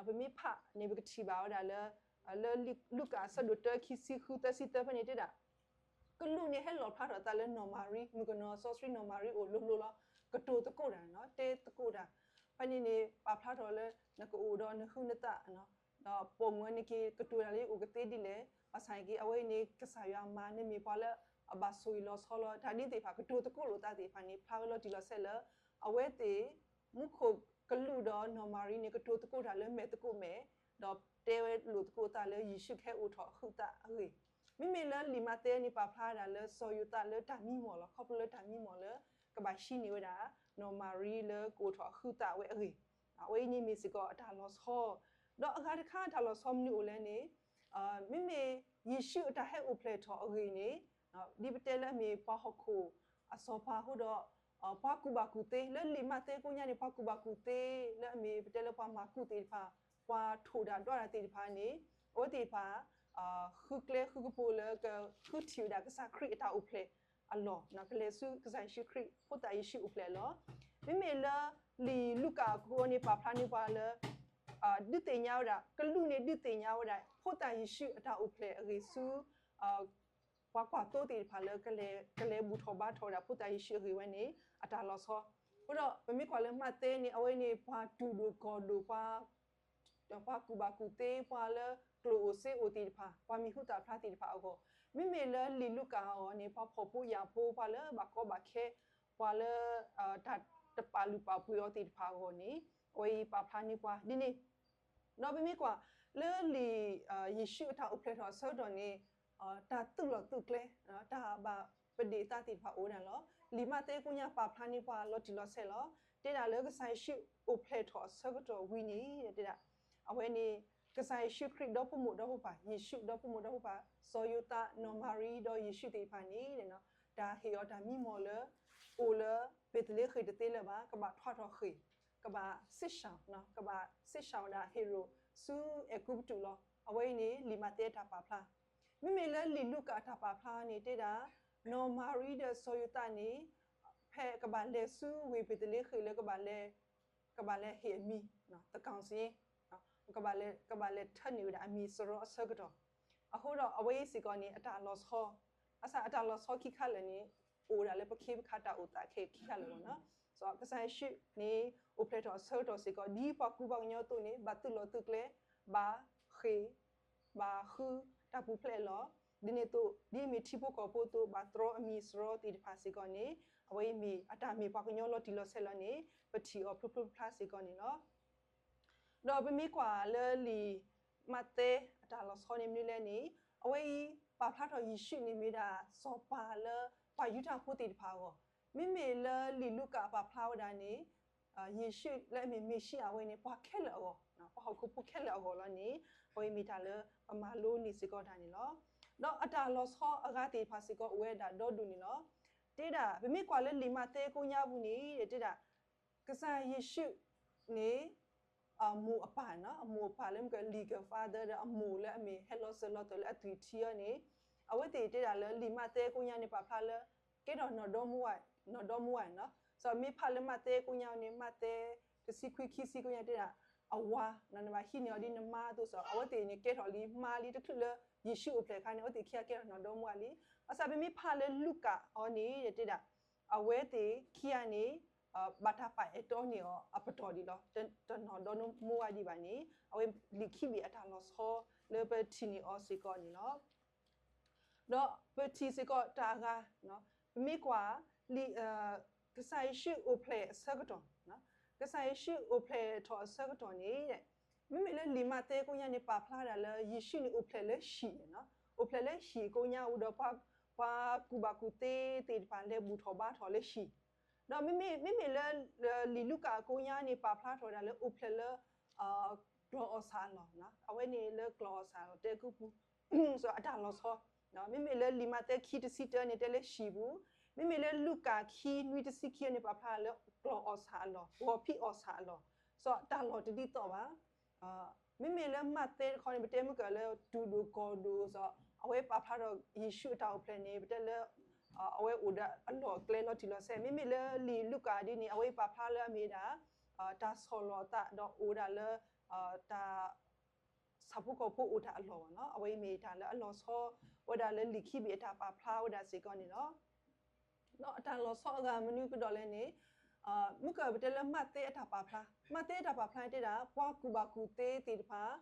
ပမ့ၢ်ဖးန့ၣ် ပကထံၣ်ဘၣ်ဝဲဒၣ်လၢ လၢလူၤကၣ်အဆၢဒိၣ်တၢ ခံဆံဃု သၢဆံသၢဖဲန့ၣ်တဲဒၣ် ကလူးန့ၣ်ဟဲလီၣ်ဖျါထီၣ်သးလၢနီၢ်မၤရံ မုၣ်ကနီၤစီဆှံနီၢ်မၤရံအိၣ်လိၤလိၤလီၤ. ကတိၤသကိးတၢ်, တဲသကိးတၢ်, ဖဲန့ၣ်န့ၣ် ပာ်ဖျါထီၣ်လၢ နကအိၣ်ဒီးနဟုနသး ဒီးပိာ်မုၣ်န့ၣ်က့ၤ ကတိၤတၢ်လၢယအိၣ်ကသ့ဒ်လဲၣ်, ဘၣ်ဆၣ်က့ၤ အဝဲအံၤန့ၣ် ကစၢ်ယွၤမၤနမ့ၢ်ပှၤလၢအဘၣ်ဆိၣ်ဂ့ၤလီၤဆီလီၤ. တၢ်ဒ်သ့ၣ်တဖၣ် ကတိၤသကိးလိာ်သးသ့ၣ်တဖၣ်န့ၣ် ဖျါဝဲလီၤတံၢ်လီၤဆဲးလၢ အဝဲသ့ၣ် မူခိၣ်ကလူးဒီးနီၢ်မၤရံန့ၣ် ကတိၤသကိးတၢ်လၢမဲာ်သကိးမဲာ်, ဒီးတဲဝဲလိာ်သကိးသးလၢယ့ၣ်ၡူးကဟဲအိၣ်ထီၣ်အဟုးသးအဂ့ၢ်. မ့မ့ၢ်လၢလံာ်မးသဲန့ၣ် ပာ်ဖျါဝဲဒၣ်လၢစီၤယိၤသးလၢတၢ်မံမီၢ်လီၤ. ခီဖျိလၢတၢ်မံမီၢ်လၢ ကဘၣ်ဟံးန့ၢ်ဝဲဒၣ် နီၢ်မၤရံလၢကအိၣ်ထီၣ်အဟုးသးဝဲအဂ့ၢ်, အဝဲအံၤန့ၣ်မ့ၢ်စ့ၢ်ကီးအတၢ်လီၤဆီ, ဒီးအဂၤတခါအတၢ်လီၤဆီမနုၤအိၣ်လဲၣ်န့ၣ် မ့မ့ၢ်ယ့ၣ်ၡူးအတၢ်ဟဲအိၣ်ဖျဲၣ်ထီၣ်အဂ့ၢ်န့ၣ် ဒ်ပတဲလၢအမ့ၢ်ပှၤဟီၣ်ခိၣ်အစီၤပၤအဃိဒီး ပှၤကူၣ်ဘၣ်ကူၣ်သ့ လၢလံာ်မးသဲကိညါန့ၣ် ပှၤကူၣ်ဘၣ်ကူၣ်သ့လၢအမ့ၢ်ပတဲလၢပှၤမၤကူၣ်သ့ၣ်တဖၣ်, ပှၤထိၣ်ဒၣ်ဒွးတၢ်သ့ၣ်တဖၣ်န့ၣ် အဝဲသ့ၣ်တဖၣ် ဃုကျဲဃုကပိၤလၢကဃုထံၣ်ဝဲဒၣ်ကစၢ်ခရံာ်အတၢ်အိၣ်ဖျဲၣ်အလီၢ်, ကလဲၤဆူကစၢ်ယ့ၣ်ၡူးခရံာ် ဖိသၣ်ယ့ၣ်ၡူးအိၣ်ဖျဲၣ်အလီၢ်. မ့မ့ၢ်လၢလံာ်လူၤကၣ်အခိၣ်န့ၣ် ပာ်ဖျါန့ၢ်ပှၤလၢ ဒုးသ့ၣ်ညါဝဲဒၣ် ကလူးန့ၣ်ဒုးသ့ၣ်ညါဝဲဒၣ် ဖိသၣ်ယ့ၣ်ၡူးအတၢ်အိၣ်ဖျဲၣ်အဂ့ၢ်ဆူ ပှၤကွၢ်သိသ့ၣ်တဖၣ်လၢ ကလဲၤဘူၣ်ထီၣ်ဘါထီၣ်ဝဲဒၣ် ဖိသၣ်ယ့ၣ်ၡူးအဂ့ၢ်ဝဲန့ၣ် အတၢ်လီၤဆီ. အဃိဒီး ပမ့ၢ်ကွၢ်လၢမးသဲန့ၣ် အဝဲန့ၣ် ပှၤတူၢ်ဒိၣ်ကီၢ်ဒိၣ် ပှၤ ပှၤကူၣ်ဘၣ်ကူၣ်သ့ ပှၤလၢကျိၣ်အိၣ်စ့အိၣ်သ့ၣ်တဖၣ် ပှၤမံၤဟူသၣ်ဖျါသ့ၣ်တဖၣ်အဂီၢ်, မ့မ့ၢ်လၢလံာ်လူၤကၣ်အဂီၢ်န့ၣ် ပှၤဖှီၣ်ဖိယာ်ဖိ ပှၤလၢဘၣ်ကီဘၣ်ခဲ ပှၤလၢ တၢ်တပာ်လုၢ်ပာ်ပှ့ၤအီၤသ့ၣ်တဖၣ်အဂီၢ်န့ၣ် အဝဲအံၤပာ်ဖျါန့ၢ်ပှၤဒ်န့ၣ် ဒီးပမ့ၢ်ကွၢ် လၢလံာ် ယ့ၣ်ၡူးအတၢ်အိၣ်ဖျဲၣ်ထီၣ်အဆၢကတီၢ်န့ၣ် တၢ်သုးလီၢ်သုးကျဲ တၢ်ဘၣ်ပဒ့ၣ်အသးသ့ၣ်တဖၣ်အိၣ်ဝဲဒၣ်လီၤ. လံာ်မးသဲကိညါပာ်ဖျါန့ၢ်ပှၤလီၤတံၢ်လီၤဆဲးလီၤ. တဲဒၣ်လၢကစၢ်ယ့ၣ်ၡူးအိၣ်ဖျဲၣ်ထီၣ်အဆၢကတီၢ်ဝံၤန့ၣ် တဲဒၣ် အဝဲန့ၣ် ကစၢ်ယ့ၣ်ၡူးခရံာ်ဒီဖိမိၢ်ဒီဖိပၢ် ယ့ၣ်ၡူးဒီဖိမိၢ်ဒီဖိပၢ် စီၤယိၤသး နီၢ်မၤရံ ဒီးယ့ၣ်ၡူးသ့ၣ်တဖၣ်န့ၣ် တၢ်ဟ့ၣ်အီၤတၢ်မံမီၢ်လၢ အိၣ်လၢ ဘ့းသလ့ဃ့ၣ်တသ့လၢၤဘၣ်, ကဘၣ်ထွါထီၣ်ဃ့ၢ်, ကဘၣ်စ့ၣ်ၡၣ်, ကဘၣ်စ့ၣ်ၡၣ်ဝဲဒၣ်ဟ့ၤရိာ် ဆူအဲၤကူပတူးလီၤ. အဝဲအံၤန့ၣ် လံာ်မးသဲတၢ်ပာ်ဖျါ, မ့မ့ၢ်လၢလံာ်လူၤကၣ်တၢ်ပာ်ဖျါန့ၣ် တဲဒၣ် နီၢ်မၤရံဒီးစီၤယိၤသးန့ၣ် ဖဲကဘၣ်လဲၤဆူဝ့ၢ်ဘ့းသလ့ဃ့ၣ်လၢ ကဘၣ်လဲၤဟ့ၣ်အမံၤ သကီစ့ ကဘၣ်လဲၤထၢန့ၢ်ဝဲဒၣ်အမံၤစရီအဆၢကတီၢ်, အဃိဒီးအဝဲအံၤစ့ၢ်ကီးန့ၣ် အတၢ်လီၤဆီ, ဘၣ်ဆၣ်အတၢ်လီၤဆီခံခါလၢာ်န့ၣ် အိၣ်ဝဲဒၣ်လၢပခ့ပခါတၢ်အိၣ်သးခဲခံခါလၢာ်လီၤ. ကစၢ်ယ့ၣ်ၡူးန့ၣ် အိၣ်ဖျဲၣ်ထီၣ်အဆၢကတီၢ်စ့ၢ်ကီး ဒ်ပှၤကူပှၤကညီအသိးန့ၣ် ဘၣ်သုးလီၢ်သုးကျဲ, ဘၣ်ဃ့ၢ်, ဘၣ်ဃုတၢ်ပူၤဖျဲးအလီၢ်, ဒ်န့ၣ်အသိး ဒ်အမ့ၢ်ထံဖိကီၢ်ဖိအသိး ဘၣ်တြီအမံၤစရီသ့ၣ်တဖၣ်စ့ၢ်ကီးန့ၣ် အဝဲအံၤမ့ၢ်အတၢ်မ့ၢ်ပှၤကညီလီၤတံၢ်လီၤဆဲးလီၤန့ၣ် ပထံၣ်အီၤဖျိဖျိဖျါဖျါစ့ၢ်ကီးန့ၣ်လီၤ. ဒီးပမ့ၢ်ကွၢ်လၢလံာ်မးသဲအတၢ်လီၤဆီန့ၣ်မနုၤလဲၣ်န့ၣ် အဝဲအံၤပာ်ဖျါထီၣ်ယ့ၣ်ၡူးန့ၣ်မ့ၢ်ဒၣ်စီၤပၤလၢ ပှၤယူဒၤဖိသ့ၣ်တဖၣ်အဂီၢ်, မ့မ့ၢ်လၢလံာ်လူၤကၣ်ပာ်ဖျါဝဲဒၣ်န့ၣ် ယ့ၣ်ၡူးလၢအမ့ၢ်မ့ၣ်ၡံအၤဝဲန့ၣ် ပှၤခဲလၢာ်အဂီၢ်, ပှၤဟီၣ်ခိၣ်ဖိခဲလၢာ်အဂီၢ်လီၤန့ၣ် အဝဲအံၤမ့ၢ်တၢ်လၢပမၤလိန့ၢ်စ့ၢ်ကီးတၢ်န့ၣ်လီၤ. ဒီးအတၢ်လီၤဆီအဂၤသ့ၣ်တဖၣ်စ့ၢ်ကီးအိၣ်ဝဲဒၣ်ဒီဒူၣ်န့ၣ်လီၤ. တဲဒၣ် ပမ့ၢ်ကွၢ်လၢလံာ်မးသဲကိညါပူၤန့ၣ် တဲဒၣ် ကစၢ်ယ့ၣ်ၡူးန့ၣ် အမိၢ်အပၢ်န့ၣ် အမိၢ်အပၢ်လၢမ့ၢ်က legal father ဒီးအမိၢ်လၢအမ့ၢ်ဟဲလီၤစၢၤလီၤသွဲၣ်လၢအသွံၣ်ထံအီၤန့ၣ် အဝဲသ့ၣ်တဲဒၣ်လၢလံာ်မးသဲကိညါန့ၣ် ပာ်ဖျါလၢ ကဲထီၣ်နီၢ်ဒီမါဝၤ, နီၢ်ဒီမါဝၤန့ၣ်လီၤ. စီၤမ့ၢ်ဖးလၢမးသဲကိညါန့ၣ် မးသဲတဆံခွံ ခံဆံကိညါတဲဒၣ် အဝၤ နဘၣ်ဟံးန့ၢ်အီၤဒ်နမါအသိး စီၤ အဝဲသ့ၣ်န့ၣ်ကဲထီၣ်လံမါလံတချုးလၢ ယ့ၣ်ၡူးအိၣ်ဖျဲၣ်အခါန့ၣ် အဝဲသ့ၣ်ခံဂၤကဲထီၣ်နီၢ်ဒီမါဝၤလံ. ဘၣ်ဆၣ်ပမ့ၢ်ဖးလၢလူၤကၣ်အီၤန့ၣ် တဲဒၣ် အဝဲသ့ၣ်ခံဂၤန့ၣ် ဘၣ်တၢ်ပာ်အဲၣ်တီန့ၢ်အီၤအပတီၢ်ဒံးလီၤ. တနီၢ်ဒီမါဝၤဒံးဘၣ်န့ၣ် အဝဲလံာ်ခံဘ့ၣ်အတၢ်လီၤဆီလၢပထံၣ်န့ၢ်အီၤစ့ၢ်ကီးန့ၣ်လီၤ. ဒီးပထံၣ်စ့ၢ်ကီးတၢ်အဂၤ, ပမ့ၢ်ကွၢ် ကစၢ်ယ့ၣ်ၡူးအိၣ်ဖျဲၣ်အဆၢကတီၢ်, ကစၢ်ယ့ၣ်ၡူးအိၣ်ဖျဲၣ်ထီၣ်အဆၢကတီၢ်န့ၣ် မ့မ့ၢ်လၢလံာ်မးသဲကိညါန့ၣ် ပာ်ဖျါဒၣ်လၢ ယ့ၣ်ၡူးန့ၣ်အိၣ်ဖျဲၣ်လၢဟံၣ်, အိၣ်ဖျဲၣ်လၢဟံၣ်ကိညါဝံၤဒီး ပှၤကူၣ်ဘၣ်ကူၣ်သ့သ့ၣ်တဖၣ်လဲၤဘူၣ်ထီၣ်ဘါထီၣ်လၢဟံၣ်, ဒီးမ့မ့ၢ်လၢ လံာ်လူၤကၣ်အကိညါန့ၣ် ပာ်ဖျါထီၣ်ဝဲဒၣ်လၢ အိၣ်ဖျဲၣ်လၢ ကျီၢ်အီၣ်ဆၣ်အလီၢ်, အဝဲန့ၣ်လၢကျီၢ်အီၣ်ဆၣ်အလီၢ်တဲကုပူၤ အတၢ်လီၤဆီ, မ့မ့ၢ်လၢလံာ်မးသဲခံတဆံတၢန့ၣ် တဲလၢဟံၣ်ပူၤ, မ့မ့ၢ်လၢလူၤကၣ်ခံနွံတဆံခံန့ၣ် ပာ်ဖျါလၢကျီၢ်အီၣ်ဆၣ်အလီၢ်, ဂီၤဖံးအီၣ်ဆၣ်အလီၢ်, စီၤတၢ်လီၢ်တဒ်သိးဘၣ်. မ့မ့ၢ်လၢမးသဲတခီန့ၣ် ပတဲမုၢ်ကၢၤလၢတူၢ်ဒိၣ်ကီၢ်ဒိၣ်စီၤ အဝဲပာ်ဖျါထီၣ်ယ့ၣ်ၡူးအတၢ်အိၣ်ဖျဲၣ်န့ၣ် ပတဲလၢ အဝဲအိၣ်ဒီးအလီၢ်အကျဲလီၤတံၢ်လီၤဆဲး. မ့မ့ၢ်လၢလံာ်လူၤကၣ်ဒ်န့ၣ် အဝဲအံၤပာ်ဖျါလၢအမ့ၢ်ဒၣ် တၢ်ဆီၣ်လီၤအသးဒီးအိၣ်ဒၣ်လၢ တၢ် ဆၣ်ဖိကီၢ်ဖိအိၣ်တၢ်အလီၢ်ဘၣ်နီၤ. အဝဲအံၤမ့ၢ်တၢ်လၢအလီၤဆီ ဝဲဒၣ်လၢလံာ်ခံဘ့ၣ်အတၢ်ပာ်ဖျါဝဲဒၣ်စ့ၢ်ကီးန့ၣ်လီၤ. ဒီးအတၢ်လီၤဆီအဂၤမနုၤကဒီးလဲၣ်န့ၣ် မုၢ်ကၢၤပတဲလၢမးသဲအတၢ်ပာ်ဖျါ, မးသဲအတၢ်ပာ်ဖျါန့ၣ်တဲဒၣ် ပှၤကူၣ်ဘၣ်ကူၣ်သ့သ့ၣ်တဖၣ်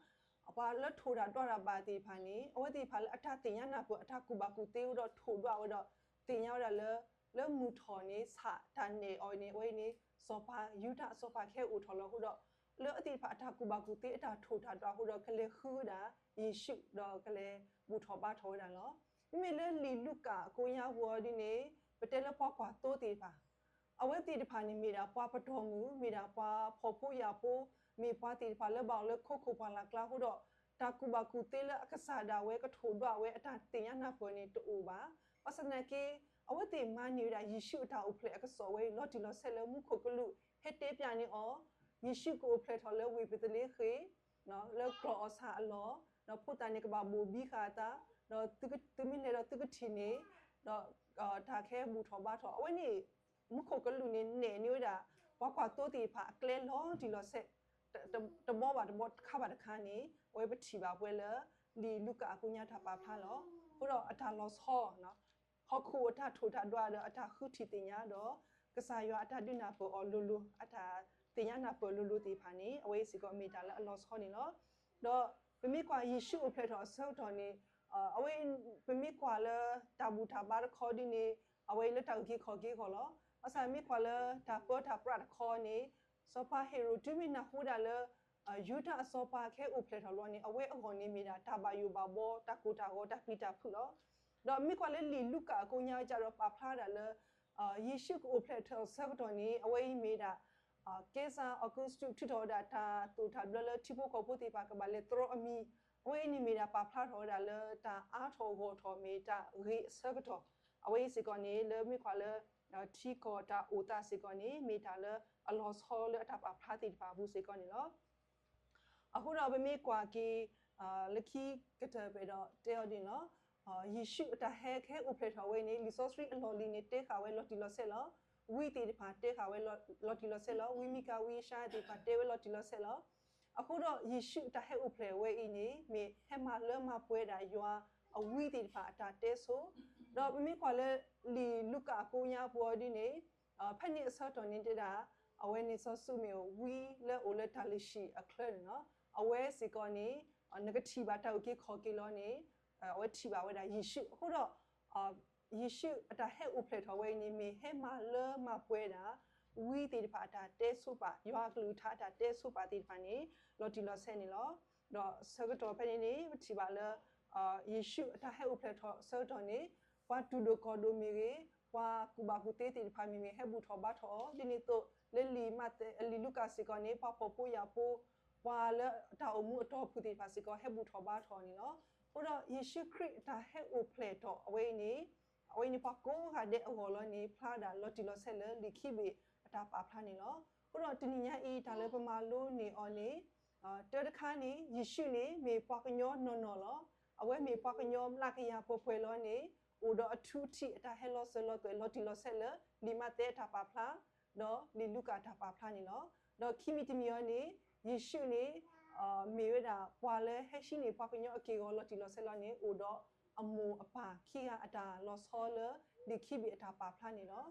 ပှၤလၢထိၣ်တၢ်ဒွးတၢ်ဘၣ်သ့ၣ်တဖၣ်န့ၣ် အဝဲသ့ၣ်တဖၣ်လၢအတၢ်သ့ၣ်ညါနၢ်ပၢၢ် အတၢ်ကူၣ်ဘၣ်ကူၣ်သ့အိၣ်ဒီးထိၣ်ဒွးဝဲဒီး သ့ၣ်ညါဝဲဒၣ်လၢ လၢမုၢ်ထီၣ်န့ၣ် ဆၣ်တၢ်နဲၣ်အီၤန့ၣ် အဝဲန့ၣ် စီၤပၤယူဒၤအစီၤပၤခဲအံၤအိၣ်ထီၣ်လီၤအဃိဒီး လၢအသ့ၣ်တဖၣ်အတၢ်ကူၣ်ဘၣ်ကူၣ်သ့အတၢ်ထိၣ်တၢ်ဒွးအဃိဒီး ကလဲၤဃုဝဲဒၣ်ယ့ၣ်ၡူးဒီးကလဲၤဘူၣ်ထီၣ်ဘါထီၣ်ဝဲဒၣ်လီၤ. မ့မ့ၢ်လၢလံာ်လူၤကၣ်အကိးညါပူၤအီၤဒ်န့ၣ် ပတဲလၢပှၤကွၢ်သိသ့ၣ်တဖၣ် အဝဲသ့ၣ်တဖၣ်န့ၣ်မ့ၢ်ဒၣ်ပှၤပတီၢ်မုၢ် မ့ၢ်ဒၣ်ပှၤဖှီၣ်ဖိယာ်ဖိ မ့ၢ်ပှၤသ့ၣ်တဖၣ်လၢဘၣ်အိၣ်လၢခိခိၣ်ပှၢ်လၢ်ကျါအဃိဒီး တၢ်ကူၣ်ဘၣ်ကူၣ်သ့လၢအကစၢ်ဒၣ်ဝဲကထိၣ်ဒွးဝဲအတၢ်သ့ၣ်ညါနၢ်ပၢၢ်န့ၣ်တအိၣ်ဘၣ်. ဘၣ်ဆၣ်သနာ်က့ အဝဲသ့ၣ်မၤန့ၢ်ဝဲဒၣ်ယ့ၣ်ၡူးအတၢ်အိၣ်ဖျဲၣ်အကစီၣ်ဝဲအံၤလီၤတံၢ်လီၤဆဲးလၢမူခိၣ်ကလူး ဟဲတဲပၠးန့ၢ်အီၤ ယ့ၣ်ၡူးကအိၣ်ဖျဲၣ်ထီၣ်လၢဝ့ၢ်ပသလ့ဃ့ လၢကျီၢ်အီၣ်ဆၣ်အလီၢ် ဒီးဖိသၣ်န့ၣ်ကဘၣ်ဘိၣ်ဘံဃာ်အသး ဒီး သုမ့ၢ်လဲၤဒီးသုကထံၣ်န့ၣ် ဒီး တၢ်ကဟဲဘူၣ်ထီၣ်ဘါထီၣ် အဝဲန့ၣ် မူခိၣ်ကလူးန့ၣ်နဲၣ်န့ၢ်ဝဲဒၣ် ပှၤကွၢ်သိသ့ၣ်တဖၣ်အကျဲလီၤတံၢ်လီၤဆဲး တဘီဘၣ်တဘီ တခါဘၣ်တခါန့ၣ် အဝဲပထံၣ်ဘၣ်ပှဲၤလၢ လံာ်လူၤကၣ်အကိးညါတၢ်ပာ်ဖျါလီၤ. အဃိဒီးအတၢ်လီၤဆီ ဟီၣ်ခိၣ်အတၢ်ထိၣ်တၢ်ဒွးဒီးအတၢ်ဃုထံၣ်သ့ၣ်ညါဒီး ကစၢ်ယွၤအတၢ်ဒုးနၢ်ပၢၢ်အီၤလိၤလိၤ အတၢ်သ့ၣ်ညါနၢ်ပၢၢ်လိၤလိၤသ့ၣ်တဖၣ်န့ၣ် အဝဲအံၤစ့ၢ်ကီးမ့ၢ်တၢ်လၢအလီၤဆီန့ၣ်လီၤ. ဒီးပမ့ၢ်ကွၢ်ယ့ၣ်ၡူးအိၣ်ဖျဲၣ်ထီၣ်အဆၢကတီၢ်န့ၣ် အဝဲ ပမ့ၢ်ကွၢ်လၢတၢ်ဘူၣ်တၢ်ဘါတခီဒ်န့ၣ် အဝဲအံၤလၢတၢ်အုၣ်က့ၤခီၣ်က့ၤအဂီၢ်လီၤ. ဘၣ်ဆၣ်မ့ၢ်ကွၢ်လၢတၢ်ပၢတၢ်ပြးတခီန့ၣ် စီၤပၤဟ့ၤရိာ်တုၤမ့ၢ်နၢ်ဟူဒၣ်လၢ ယူဒၤအစီၤပၤကဟဲအိၣ်ဖျဲၣ်ထီၣ်လီၤန့ၣ် အဝဲအဂီၢ်န့ၣ်မ့ၢ်ဒၣ်တၢ်ဘၣ်ယိၣ်ဘၣ်ဘှီ တၢ်ကိၢ်တၢ်ဂီၤ တၢ်ပျံၤတၢ်ဖုးလီၤ. ဒီးမ့ၢ်ကွၢ်လၢလံာ်လူၤကၣ်အကိးညါကဒီးပာ်ဖျါဒၣ်လၢ ယ့ၣ်ၡူးကအိၣ်ဖျဲၣ်ထီၣ်အဆၢကတီၢ်န့ၣ် အဝဲအံၤမ့ၢ်ဒၣ် ကဲစၢ်အီကူးစတူးထုးထီၣ်ဝဲဒၣ်တၢ်သိၣ်တၢ်ဘျၢလၢထံဖိကီၢ်ဖိသ့ၣ်တဖၣ်ကဘၣ်လဲၤတြီအမံၤ အဝဲအံၤန့ၣ်မ့ၢ်ဒၣ်ပာ်ဖျါထီၣ်ဝဲဒၣ်လၢတၢ်အါထီၣ်ဂီၢ်ထီၣ် မ့ၢ်တၢ်ဂ့ၤအဆၢကတီၢ် အဝဲအံၤစ့ၢ်ကီးန့ၣ် လၢမ့ၢ်ကွၢ်လၢ ထံကီၢ်တၢ်အိၣ်သးစ့ၢ်ကီးန့ၣ် မ့ၢ်တၢ်လၢအလီၤဆီလၢအတၢ်ပာ်ဖျါသ့ၣ်တဖၣ်အပူၤစ့ၢ်ကီးန့ၣ်လီၤ. အဃိဒီးပမ့ၢ်ကွၢ်က့ၤ လၢခံကတၢၢ်ပဒီးတဲအီၤဒ်န့ၣ်လီၤ. ယ့ၣ်ၡူးအတၢ်ဟဲကဟဲအိၣ်ဖျဲၣ်ထီၣ်ဝဲအံၤန့ၣ် လံာ်စီဆှံအလီၢ်လံၤန့ၣ် တဲဃာ်ဝဲလီၤတံၢ်လီၤဆဲးလီၤ. ဝံသ့ၣ်တဖၣ်တဲဃာ်ဝဲလီၤတံၢ်လီၤဆဲးလီၤ. ဝံမံကၤ ဝံယၡါယၤသ့ၣ်တဖၣ်တဲဝဲလီၤတံၢ်လီၤဆဲးလီၤ. အဃိဒီးယ့ၣ်ၡူးအတၢ်ဟဲအိၣ်ဖျဲၣ်ဝဲအံၤန့ၣ် မ့ၢ်ဟဲမၤလၢမၤပှဲၤဒၣ်ယွၤအဝံသ့ၣ်တဖၣ်အတၢ်တဲဆိ, ဒီးပမ့ၢ်ကွၢ်လၢလံာ်လူၤကၣ်အကိးညါပူၤအီၤဒ်န့ၣ် ဖဲန့ၣ်အဆၢကတီၢ်န့ၣ်တဲဒၣ် အဝဲန့ၣ်စီၤၡမူၤအ့လ်ဝံလၢအိၣ်လၢတၢ်လုၢ်ဟံၣ်အချၢန့ၣ်လီၤ. အဝဲစ့ၢ်ကီးန့ၣ် နကထံၣ်ဘၣ်တၢ်အုၣ်က့ၤခီၣ်က့ၤလီၤန့ၣ် အဝဲထံၣ်ဘၣ်ဝဲဒၣ်ယ့ၣ်ၡူး. အဃိဒီး ယ့ၣ်ၡူးအတၢ်ဟဲအိၣ်ဖျဲၣ်ထီၣ်ဝဲအံၤန့ၣ် မ့ၢ်ဟဲမၤလၢမၤပှဲၤဒၣ် ဝံသ့ၣ်တဖၣ်အတၢ်တဲဆိပာ် ယွၤအကလုၢ်ကထါအတၢ်တဲဆိပာ်သ့ၣ်တဖၣ်န့ၣ် လီၤတံၢ်လီၤဆဲးန့ၣ်လီၤ. ဒီးဆၢကတီၢ်ဖဲန့ၣ်န့ၣ် ပထံၣ်ဘၣ်လၢ ယ့ၣ်ၡူးအတၢ်ဟဲအိၣ်ဖျဲၣ်ထီၣ်အဆၢကတီၢ်န့ၣ် ပှၤတူၢ်ဒိၣ်ကီၢ်ဒိၣ်မ့ၢ်ဂ့ၤ, ပှၤကူၣ်ဘၣ်ကူၣ်သ့သ့ၣ်တဖၣ်မ့ၢ်ဂ့ၤ ဟဲဘူၣ်ထီၣ်ဘါထီၣ်အီၤ ဒ်န့ၣ်အသိး လၢလံာ်မးသဲ လံာ်လူၤကၣ်စ့ၢ်ကီးန့ၣ် ပှၤဖှီၣ်ဖိယာ်ဖိ ပှၤလၢတၢ်အိၣ်မူအတီၢ်ပူၤသ့ၣ်တဖၣ်စ့ၢ်ကီး ဟဲဘူၣ်ထီၣ်ဘါထီၣ်အီၤန့ၣ်လီၤ. အဃိဒီးယ့ၣ်ၡူးခရံာ်အတၢ်ဟဲအိၣ်ဖျဲၣ်ထီၣ်အဝဲအံၤန့ၣ် အဝဲအံၤန့ၣ် ပှၤကိးဂၤဒဲးအဂီၢ်လီၤန့ၣ် ဖျါဒၣ်လီၤတံၢ်လီၤဆဲးလၢလံာ်ခံဘ့ၣ်အတၢ်ပာ်ဖျါန့ၣ်လီၤ. အဃိဒီးတနံၤညါအံၤ တၢ်လၢပမၤလိန့ၢ်အီၤန့ၣ် တၢတခါန့ၣ် ယ့ၣ်ၡူးန့ၣ် မ့ၢ်ပှၤကညီနီၢ်နီၢ်လီၤ. အဝဲမ့ၢ်ပှၤကညီမျးကယၤပှဲၤပှဲၤလီၤန့ၣ် အိၣ်ဒီးအထူအထံးအတၢ်ဟဲလီၤစၢၤလီၤသွဲၣ်လီၤတံၢ်လီၤဆဲးလၢ လံာ်မးသဲအတၢ်ပာ်ဖျါ ဒီးလံာ်လူၤကၣ်အတၢ်ပာ်ဖျါန့ၣ်လီၤ. ဒီးခံမံၤတမံၤအံၤန့ၣ် ယ့ၣ်ၡူးန့ၣ် မ့ၢ်ဝဲဒၣ်ပှၤလၢဟဲဟံးန့ၢ်ပှၤကညီအက့ၢ်အဂီၤလီၤတံၢ်လီၤဆဲးလီၤန့ၣ် အိၣ်ဒီးအမိၢ်အပၢ်ခံဂၤအတၢ်လီၤဆီလၢ လံာ်ခံဘ့ၣ်အတၢ်ပာ်ဖျါန့ၣ်လီၤ.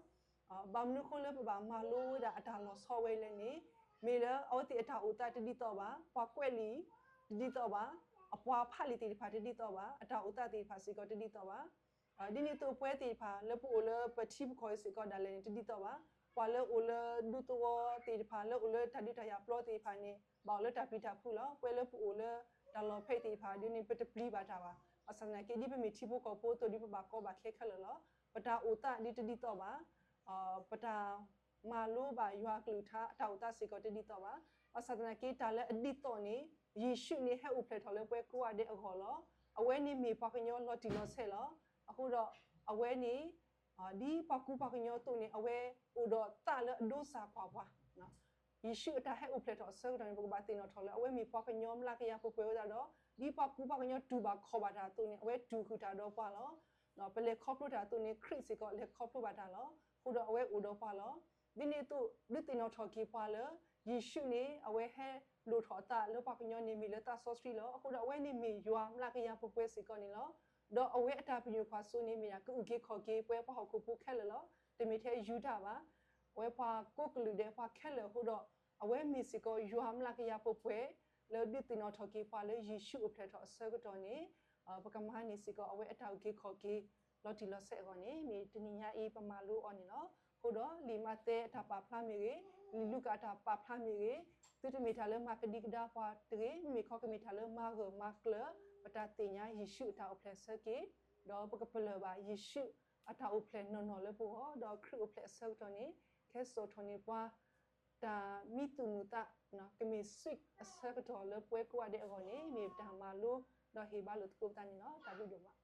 ဘၣ်မနုၤအဃိလၢပဘၣ်မၤလိဝဲဒၣ်အတၢ်လီၤဆီဝဲလဲၣ်န့ၣ် မ့ၢ်လၢအဝဲသ့ၣ်အတၢ်အိၣ်သးတဒ်သိးဘၣ်, ပှၤကွဲးလံာ်တဒ်သိးဘၣ်, အပှၤဖးလံာ်သ့ၣ်တဖၣ်တဒ်သိးဘၣ်, အတၢ်အိၣ်သးသ့ၣ်တဖၣ်စ့ၢ်ကီးတဒ်သိးဘၣ်. ဒ်န့ၣ်အသိးပဝဲသ့ၣ်တဖၣ်လၢပအိၣ်လၢပထံပကီၢ်အံၤစ့ၢ်ကီးဒၣ်လဲာ်န့ၣ်တဒ်သိးဘၣ်. ပှၤလၢအိၣ်လၢဒူသဝီသ့ၣ်တဖၣ် လၢအိၣ်လၢတၢ်ဒုးတၢ်ယၤပျီသ့ၣ်တဖၣ်န့ၣ် ဘၣ်အိၣ်လၢတၢ်ပျံၤတၢ်ဖုးလီၤ. ပဝဲလၢပအိၣ်လၢတၢ်လီၢ်ဖဲအံၤသ့ၣ်တဖၣ်ဒ်န့ၣ် ပတပျံၤဘၣ်တၢ်ဘၣ်. ဘၣ်ဆၣ်သနာ်က့ ဒ်ပမ့ၢ်ထံဖိကီၢ်ဖိအသိးဒီး ပဘၣ်ကီဘၣ်ခဲခဲလၢာ်လီၤ. ပတၢ်အိၣ်သးဒ်တဒ်သိးဘၣ်. ပတၢ်မၤလိဘၣ်ယွၤအကလုၢ်ကထါအတၢ်အိၣ်သးစ့ၢ်ကီးတဒ်သိးဘၣ်. ဘၣ်ဆၣ်သနာ်က့ တၢ်လၢအဒ်သိးန့ၣ် ယ့ၣ်ၡူးန့ၣ်ဟဲအိၣ်ဖျဲၣ်ထီၣ်လၢပဝဲကိးဂၤဒဲးအဂီၢ်လီၤ. အဝဲန့ၣ်မ့ၢ်ပှၤကညီလီၤတံၢ်လီၤဆဲးလီၤ. အဃိဒီး အဝဲန့ၣ် ဒ်ပှၤကူပှၤကညီအသိးန့ၣ် အဝဲအိၣ်ဒီးသးလၢအဒိစၢ်ကွၢ်ပှၤ, ယ့ၣ်ၡူးအတၢ်ဟဲအိၣ်ဖျဲၣ်ထီၣ်အဆၢကတီၢ်န့ၣ် ပကဘၣ်သ့ၣ်နီၣ်ထီၣ်လၢအဝဲမ့ၢ်ပှၤကညီမျးကယၤပှဲၤပှဲၤဝဲဒၣ်ဒီး ဒ်ပှၤကူပှၤကညီတူၢ်ဘၣ်ခီၣ်ဘၣ်တၢ်အသိးန့ၣ် အဝဲတူၢ်ဃုာ်တၢ်ဒီးပှၤလီၤ. ပလဲၤခီဖျိတၢ်အသိးန့ၣ် ခရံာ်စ့ၢ်ကီးလဲၤခီဖျိဘၣ်တၢ်လီၤ. အဃိဒီးအဝဲအိၣ်ဒီးပှၤလီၤ. ဒ်န့ၣ်အသိး ဒုးသ့ၣ်နီၣ်ထီၣ်က့ၤပှၤလၢ ယ့ၣ်ၡူးန့ၣ် အဝဲဟဲလိၣ်ထီၣ်အသးလၢပှၤကညီန့ၣ်မ့ၢ်လၢသးစီဆှံလီၤ. အဃိဒီးအဝဲန့ၣ်မ့ၢ်ယွၤမျးကယၤပှဲၤပှဲၤစ့ၢ်ကီးန့ၣ်လီၤ. ဒီးအဝဲအတၢ်ပညိၣ်ကွၢ်စိန့ၣ်မ့ၢ်ဒၣ် ကအုၣ်က့ၤခီၣ်က့ၤပဝဲပှၤဟီၣ်ခိၣ်ဖိခဲလၢာ်လီၤ. တမ့ၢ်ထဲယူဒၤဘၣ် အဝဲပှၤကိးကလုာ်ဒဲးပှၤခဲလၢာ်အဃိဒီး အဝဲမ့ၢ်စ့ၢ်ကီးယွၤမျးကယၤပှဲၤပှဲၤ လၢဒုးသ့ၣ်နီၣ်ထီၣ်က့ၤပှၤလၢယ့ၣ်ၡူးအိၣ်ဖျဲၣ်ထီၣ်အဆၢကတီၢ်န့ၣ် ပကမၤန့ၢ်စ့ၢ်ကီးအဝဲအတၢ်အုၣ်က့ၤခီၣ်က့ၤ လီၤတံၢ်လီၤဆဲးအဂီၢ်န့ၣ် မ့ၢ်တနံၤညါအံၤပမၤလိအီၤန့ၣ်လီၤ. အဃိဒီးလံာ်မးသဲအတၢ်ပာ်ဖျါမ့ၢ်ဂ့ၤ, လံာ်လူၤကၣ်အတၢ်ပာ်ဖျါမ့ၢ်ဂ့ၤ, သုတမ့ၢ်တၢ်လၢမၤကဒံကဒါပှၤတဂ့ၤ, မ့မ့ၢ်ခီကမ့ၢ်တၢ်လၢမၤဂၢၢ်မၤကျၢၤ ပတၢ်သ့ၣ်ညါယ့ၣ်ၡူးအတၢ်အိၣ်ဖျဲၣ်အဆၢက့ၤ, ဒီးပကပလၢၢ်ဘၣ်ယ့ၣ်ၡူးအတၢ်အိၣ်ဖျဲၣ်နီၢ်နီၢ်လၢပဂီၢ်, ဒီးခရံာ်အိၣ်ဖျဲၣ်အဆၢကတီၢ်န့ၣ် ကဟဲစိာ်ထီၣ်န့ၢ်ပှၤ တၢ်မံသူၣ်မုာ်သး ကမ့ၢ် sweet အဆၢကတီၢ်လၢပဝဲကိးဂၤဒဲးအဂီၢ်န့ၣ် မ့ၢ်ပတၢ်မၤလိ ဒီးဟ့ၣ်ဘါလိာ်သကိးပသးန့ၣ်လီၤ. တၢ်ဘျုးဒိၣ်မး.